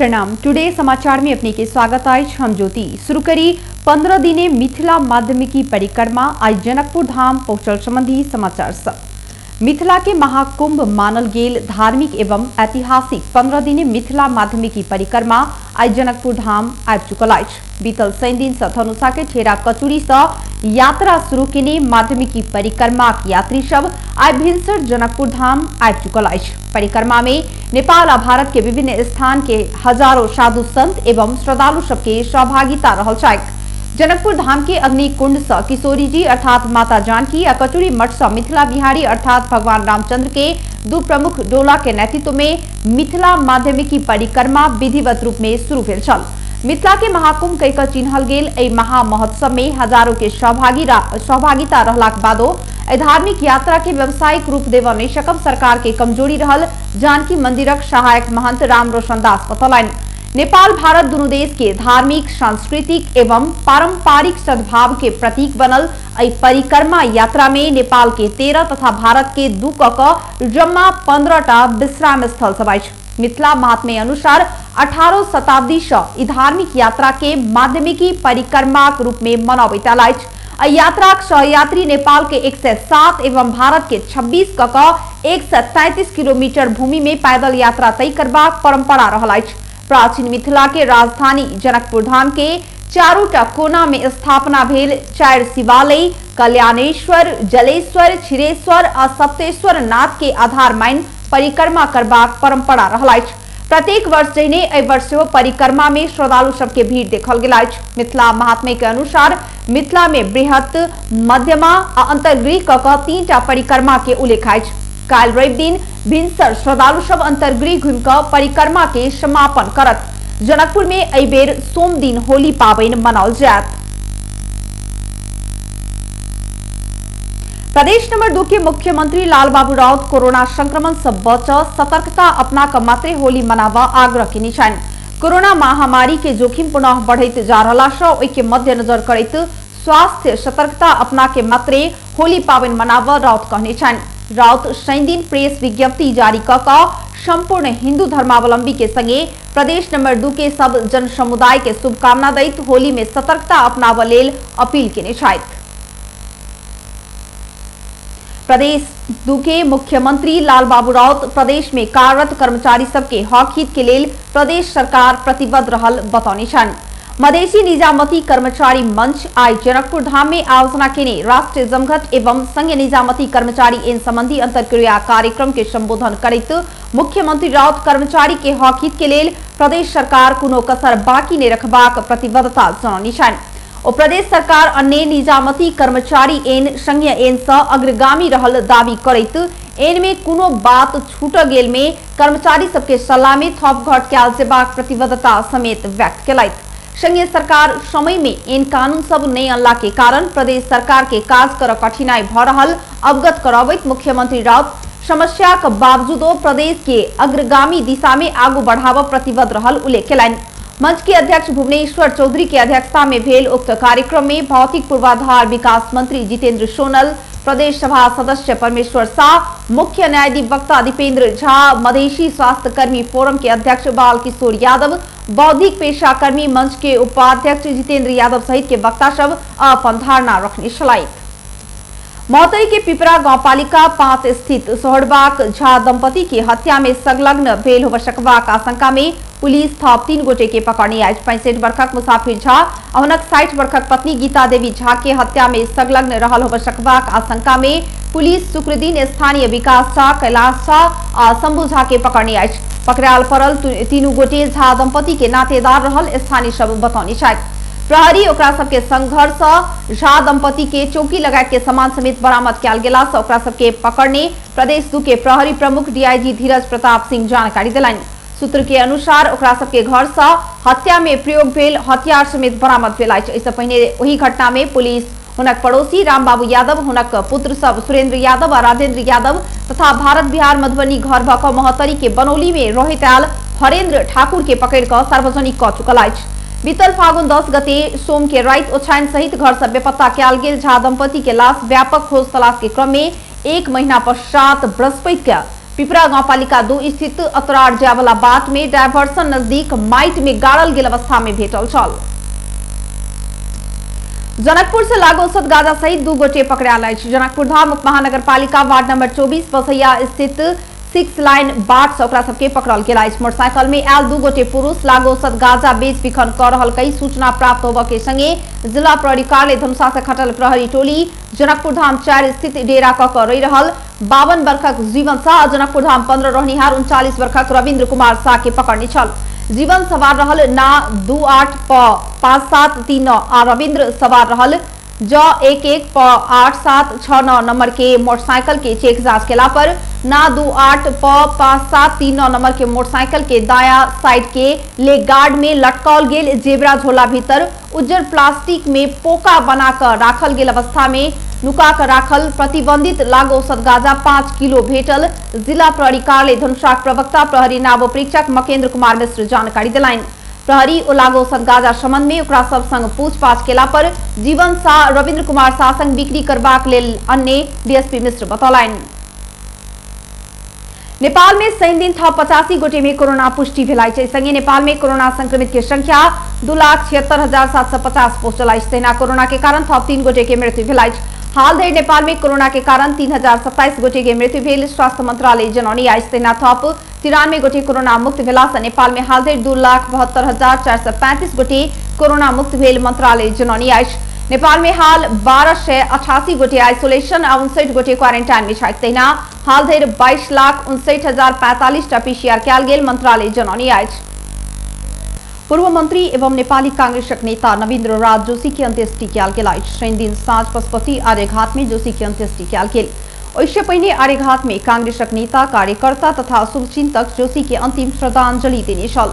प्रणाम। टुडे समाचार में अपने के स्वागत अछि। हम ज्योति। शुरू करी 15 दिने मिथिला माध्यमिकी परिक्रमा आज जनकपुर धाम पहुंचल संबंधी समाचार सब। मिथिला के महाकुंभ मानल गेल धार्मिक एवं ऐतिहासिक 15 दिने मिथिला माध्यमिकी परिक्रमा आज जनकपुर धाम आबि चुकल अछि। बीतल शनि दिन से धनुषा के ठेरा कचुरी से यात्रा शुरू केने माध्यमिकी परिक्रमा के यात्री सब आइ भिनसर जनकपुर धाम आबि चुकल अछि। परिक्रमा में नेपाल आ भारत के विभिन्न स्थान के हजारों साधु संत एवं श्रद्धालु सबके सहभागिता रहल छैक। जनकपुर धाम के अग्निकुंड से किशोरी जी अर्थात माता जानकी आ कचुरी मठ से मिथिला बिहारी अर्थात भगवान रामचंद्र के दू प्रमुख डोला के नेतृत्व में मिथिला माध्यमिकी परिक्रमा विधिवत रूप में शुरू भेल छल। मिथिला के महाकुंभ कहि कऽ चिन्हल गेल एहि महामहोत्सव में हजारों के सहभागिता रहलाक बादो एहि धार्मिक यात्रा के व्यावसायिक रूप देबऽ नहि सकब सरकार के कमजोरी रहल जानकी मंदिरक सहायक महंत राम रोशन दास बतौलनि। नेपाल भारत दुनू देश के धार्मिक, सांस्कृतिक एवं पारंपरिक सद्भाव के प्रतीक बनल एहि परिक्रमा यात्रा में नेपाल के 13 तथा भारत के 2 क जम्मा 15टा विश्राम स्थल सब अछि। मिथिला महात्म्य अनुसार 18 शताब्दी से ई धार्मिक यात्रा के माध्यमिकी परिक्रमाक रूप में मनाबैत आयल अछि। एहि यात्राक सहयात्री नेपाल के 107 एवं भारत के 26 क 133 किलोमीटर भूमि में पैदल यात्रा तय करबाक परंपरा रहल अछि। प्राचीन मिथिला के राजधानी जनकपुर धाम के चारूटा कोना में स्थापना भेल 4 शिवालय कल्याणेश्वर, जलेश्वर, क्षीरेश्वर आ सप्तेश्वर नाथ के आधार मानि परिक्रमा करबाक परंपरा रहल अछि। प्रत्येक वर्ष जहिने एहि वर्ष सेहो परिक्रमा में श्रद्धालु सबके भीड़ देखल गेल अछि। मिथिला महात्म्य के अनुसार मिथिला में बृहत, मध्यमा आ अंतर्गृह क 3टा परिक्रमा के उल्लेख अछि। काल्हि रवि दिन भिनसर श्रद्धालु सब अंतर्गृह घुमि कऽ परिक्रमा के समापन करत। जनकपुर में एहि बेर सोम दिन होली पाबनि मनाओल जायत। प्रदेश नंबर 2 के मुख्यमंत्री लालबाबू राउत कोरोना संक्रमण से बच सतर्कता अपना कऽ मात्रे होली मनाबऽ आग्रह केने छनि। कोरोना महामारी के जोखिम पुनः बढ़ैत जा रहला सँ ओहि के मद्देनजर करैत स्वास्थ्य सतर्कता अपना के मात्रे होली पाबनि मनाबऽ राउत कहने छनि। राउत शनि दिन प्रेस विज्ञप्ति जारी कऽ संपूर्ण हिंदू धर्मावलंबी के संगे प्रदेश नंबर 2 के सब जन समुदाय के शुभकामना दैत होली में सतर्कता अपनाबऽ लेल अपील केने छथि। प्रदेश 2 के मुख्यमंत्री लालबाबू राउत प्रदेश में कार्यरत कर्मचारी सबके हक हित के लेल प्रदेश सरकार प्रतिबद्ध रहल बतौने छनि। मधेसी निजामती कर्मचारी मंच आइ जनकपुर धाम में आयोजना केने राष्ट्रीय जमघट एवं संघीय निजामती कर्मचारी एन संबंधी अंतर्क्रिया कार्यक्रम के संबोधन करैत मुख्यमंत्री राउत कर्मचारी के हक हित के लेल प्रदेश सरकार कोनो कसर बाकी नहि रखबाक प्रतिबद्धता जनौने छनि। ओ प्रदेश सरकार अन्य निजामती कर्मचारी एन संघीय एन से अग्रगामी रहल दावी करैत एन में कोनो बात छूट गेल में कर्मचारी सबके सलाह में थप घट कयल जेबाक प्रतिबद्धता समेत व्यक्त केलथि। संघीय सरकार समय में एन कानून सब नहि अनला के कारण प्रदेश सरकार के काज कर कठिनाई भ रहल अवगत करबैत मुख्यमंत्री राउत समस्याक बावजूदो प्रदेश के अग्रगामी दिशा में आगू बढ़ाबऽ प्रतिबद्ध रहल उल्लेख केलनि। मंच के अध्यक्ष भुवनेश्वर चौधरी के अध्यक्षता में भेल उक्त कार्यक्रम में भौतिक पूर्वाधार विकास मंत्री जितेंद्र सोनल, प्रदेश सभा सदस्य परमेश्वर शाह, मुख्य न्यायाधिवक्ता दीपेंद्र झा, मधेशी स्वास्थ्य कर्मी फोरम के अध्यक्ष बाल किशोर यादव, बौद्धिक पेशाकर्मी मंच के उपाध्यक्ष जितेंद्र यादव सहित के वक्ता सब अपन धारणा रखने छलथि। महोत्तरी के पिपरा गांवपालिका 5 स्थित सोहरबाक झा दंपति की हत्या में संलग्न भेल होबय सकबाक आशंका में पुलिस थप 3 गोटे के पकड़ने अछि। 65 वर्षक मुसाफिर झा आ हुनक 60 वर्षक पत्नी गीता देवी झा के हत्या में संलग्न रहल होबय सकबाक आशंका में पुलिस शुक्र दिन स्थानीय विकास झा, कैलाश झा आ शंभू झा के पकड़ने अछि। पकड़ायल पड़ल 3 गोटे झा दंपति के नातेदार रहल स्थानीय सब बतौने छथि। प्रहरी ओकरा सबके संघर्ष झा दंपति के चौकी लगा के सामान समेत बरामद कयल गेला से ओकरा सबके पकड़ने प्रदेश 2 के प्रहरी प्रमुख डीआईजी धीरज प्रताप सिंह जानकारी देलनि। सूत्र के अनुसार ओकरा सबके घर से हत्या में प्रयोग भेल हथियार समेत बरामद भेल अछि। एहिसँ पहिने ओहि घटना में पुलिस हुनक पड़ोसी रामबाबू यादव, हुनक पुत्र सब सुरेंद्र यादव आ राजेंद्र यादव तथा भारत बिहार मधुबनी घर भऽ कऽ महोत्तरी के बनौली में रहैत आयल हरेंद्र ठाकुर के पकड़ि कऽ सार्वजनिक कऽ चुकल अछि। बीतल फागुन 10 गते सोम के राति ओछाइन सहित घर से बेपत्ता कयल गेल झा दंपति के लाश व्यापक खोज तलाश के क्रम में 1 महीना पश्चात बृहस्पति के पिपरा गाउँपालिका 2 स्थित अतरार जायवला बाट में डायवर्सन नजदीक माइट में गाड़ल गेल अवस्था में भेटल छल। जनकपुर से लागू औषध गांजा सहित 2 गोटे पकड़ायल अछि। जनकपुर धाम उप महानगरपालिका वार्ड नंबर 24 बसैया स्थित 6 लाइन बाट से ओकरा सबके पकड़ल गेल अछि। मोटरसाइकिल में आयल 2 गोटे पुरुष लागू औषध गांजा बेच बिखन कर रहल कई सूचना प्राप्त होबय के संगे जिला प्रहरी कार्यालय धनुषा से खटल प्रहरी टोली जनकपुर धाम 4 स्थित डेरा क रहि रहल 52 वर्षक जीवन शाह आ जनकपुर धाम 15 रहनिहार 39 वर्षक रविन्द्र कुमार शाह के पकड़ने छल। जीवन सवार रहल ना 28 प 5739 आ रविन्द्र सवार रहल ज 11 प 8769 नंबर के मोटरसाइकिल के चेक जांच केला पर ना 28 प 5739 नंबर के मोटरसाइकिल के दाया साइड के लेग गार्ड में लटकाओल गेल जेबरा झोला भीतर उज्जर प्लास्टिक में पोका बनाकर राखल गेल अवस्था में नुका कर राखल प्रतिबंधित लागू औषध गांजा 5 किलो भेटल जिला प्रहरी कार्यालय धनुषाक प्रवक्ता प्रहरी नाव परीक्षक मकेन्द्र कुमार मिश्र जानकारी दिलाइन। प्रहरी ओ लागू औषध गांजा संबंध में ओकरा सब संग पूछपाछ केला पर जीवन शाह रविन्द्र कुमार शाह संग बिक्री करबाक लेल अन्य डीएसपी मिश्र बतौलनि। नेपाल में शनि दिन थप 85 गोटे में कोरोना पुष्टि भेल अछि। संगे नेपाल में कोरोना संक्रमित के संख्या 2,76,750 पहुंचल अछि। तहिना कोरोना के कारण थप 3 गोटे के मृत्यु भेल अछि। हाल धरि नेपाल में कोरोना के कारण 3,027 गोटे के मृत्यु भेल स्वास्थ्य मंत्रालय जनौनी अछि। तहिना थप 93 गोटे कोरोना मुक्त भेला से नेपाल में हाल धरि 2,72,435 गोटे कोरोना मुक्त भेल मंत्रालय जनौनी अछि। नेपाल में हाल 1288 गोटे आइसोलेशन आ 59 गोटे क्वारेंटाइन में छथि। तहिना हाल धरि 22,59,045 टा पीसीआर कयल गेल मंत्रालय जनौनी अछि। पूर्व मंत्री एवं नेपाली कांग्रेसक नेता नवीन्द्र राज जोशी के अंत्येष्टि कयल गेल अछि। शनि दिन साँझ पशुपति आर्यघाट में जोशी के अंत्येष्टि कयल गेल। ओहिसँ पहिने आर्यघाट में कांग्रेसक नेता, कार्यकर्ता तथा शुभचिंतक जोशी के अंतिम श्रद्धांजलि देने छल।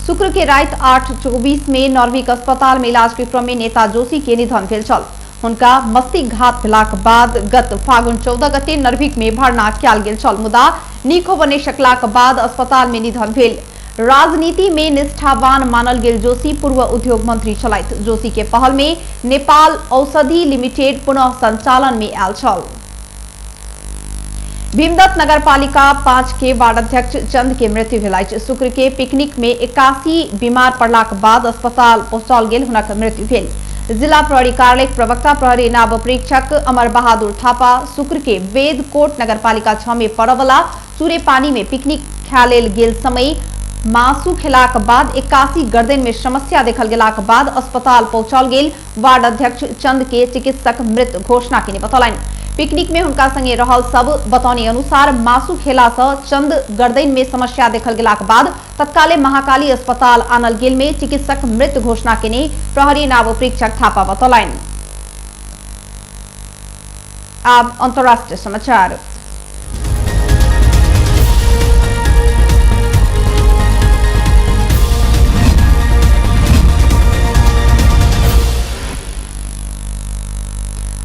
शुक्र के राति 8:24 में नॉर्विक अस्पताल में इलाज के क्रम में नेता जोशी के निधन भेल छल। हुनका मस्तिष्क घात भेलाक बाद गत फागुन 14 गते नर्विक में भर्ना कयल गेल छल, मुदा नीक होबय नहि सकलाक बाद अस्पताल में निधन भेल। राजनीति में निष्ठावान मानल गेल जोशी पूर्व उद्योग मंत्री छलथि। जोशी के पहल में नेपाल औषधि लिमिटेड पुनः संचालन में आयल छल। भीमदत्त नगरपालिका 5 के वार्ड अध्यक्ष चंद के मृत्यु भेल अछि। शुक्र के पिकनिक में 81 बीमार पड़लाक बाद अस्पताल पहुंचाओल गेल हुनक मृत्यु भेल। जिला प्रहरी कार्यालय प्रवक्ता प्रहरी नाव परीक्षक अमर बहादुर थापा शुक्र के वेदकोट नगरपालिका 6 में पड़वला चूरे पानी में पिकनिक खाए लेल गेल समय मासु खेलाक बाद 81 गर्दन में समस्या देखल गेलाक बाद अस्पताल पहुंचाओल गेल वार्ड अध्यक्ष चंद के चिकित्सक मृत घोषणा केने बतौलनि। पिकनिक में हुनका संगे रहल सब बतौने अनुसार मासु खेला से चंद गर्दन में समस्या देखल गेलाक बाद तत्काले महाकाली अस्पताल आनल गेल में चिकित्सक मृत घोषणा केने प्रहरी नाव परीक्षक थापा बतौलनि। आब अंतर्राष्ट्रीय समाचार।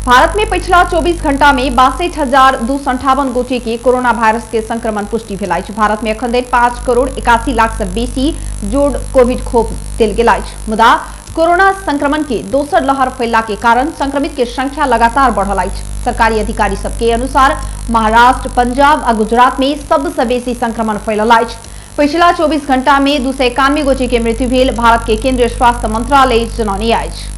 भारत में पिछला 24 घंटा में 62,258 गोटे के कोरोना वायरस के संक्रमण पुष्टि भेल अछि। भारत में एखन धरि 5 करोड़ 81 लाख से बेसी जोड़ कोविड खोप देल गेल अछि। मुदा कोरोना संक्रमण के दोसर लहर फैलला के कारण संक्रमित के संख्या लगातार बढ़ल अछि। सरकारी अधिकारी सबके अनुसार महाराष्ट्र, पंजाब आ गुजरात में सबसे बेसी संक्रमण फैलल अछि। पिछला 24 घंटा में 291 गोटे के मृत्यु भेल भारत के केंद्रीय स्वास्थ्य मंत्रालय जनौने अछि।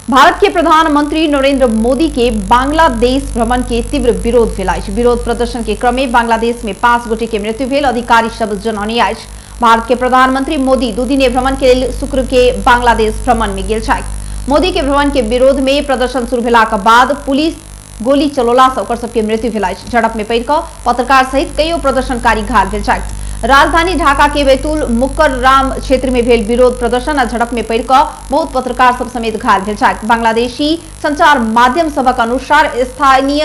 भारत के प्रधानमंत्री नरेंद्र मोदी के बांग्लादेश भ्रमण के तीव्र विरोध भेल अछि। विरोध प्रदर्शन के क्रम में बांग्लादेश में 5 गोटे के मृत्यु भेल अधिकारी सब जनौने अछि। भारत के प्रधानमंत्री मोदी 2 दिने भ्रमण के लेल शुक्र के बांग्लादेश भ्रमण में गेल छथि। मोदी के भ्रमण के विरोध में प्रदर्शन शुरू भेलाक बाद पुलिस गोली चलौला से ओकर सबके मृत्यु भेल अछि। झड़प में पड़ि कऽ पत्रकार सहित कईयो प्रदर्शनकारी घायल भेल छथि। राजधानी ढाका के बैतुल मुकर्राम क्षेत्र में भेल विरोध प्रदर्शन आ झड़प में पड़ि कऽ बहुत पत्रकार सब समेत घायल भेल छथि। बांग्लादेशी संचार माध्यम सभक अनुसार स्थानीय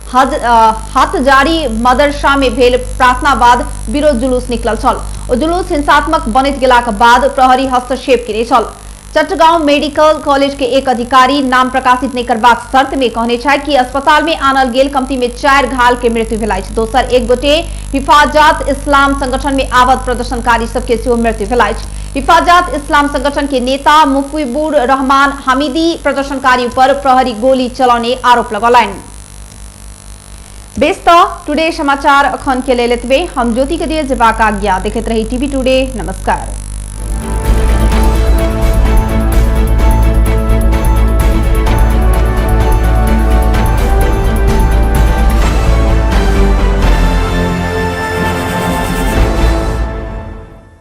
हाथजारी मदरसा में भेल प्रार्थना बाद विरोध जुलूस निकलल छल। ओ जुलूस हिंसात्मक बनैत गेलाक बाद प्रहरी हस्तक्षेप केने छल। चटगांव मेडिकल कॉलेज के एक अधिकारी नाम प्रकाशित नहीं करबाक शर्त में कहने छथि कि अस्पताल में आनल गेल कमती में 4 घायल के मृत्यु भेल अछि। दोसर एक गोटे हिफाजत इस्लाम संगठन में आबद्ध प्रदर्शनकारी सबके सेहो मृत्यु भेल अछि। हिफाजत इस्लाम संगठन के नेता मुफीबुर रहमान हमीदी प्रदर्शनकारी पर प्रहरी गोली चलाने आरोप लगौलनि। बेस त टुडे समाचार अखन के लेल एतबे। हम ज्योति के दिए जेबाक आज्ञा। देखैत रही टीवी टुडे। नमस्कार।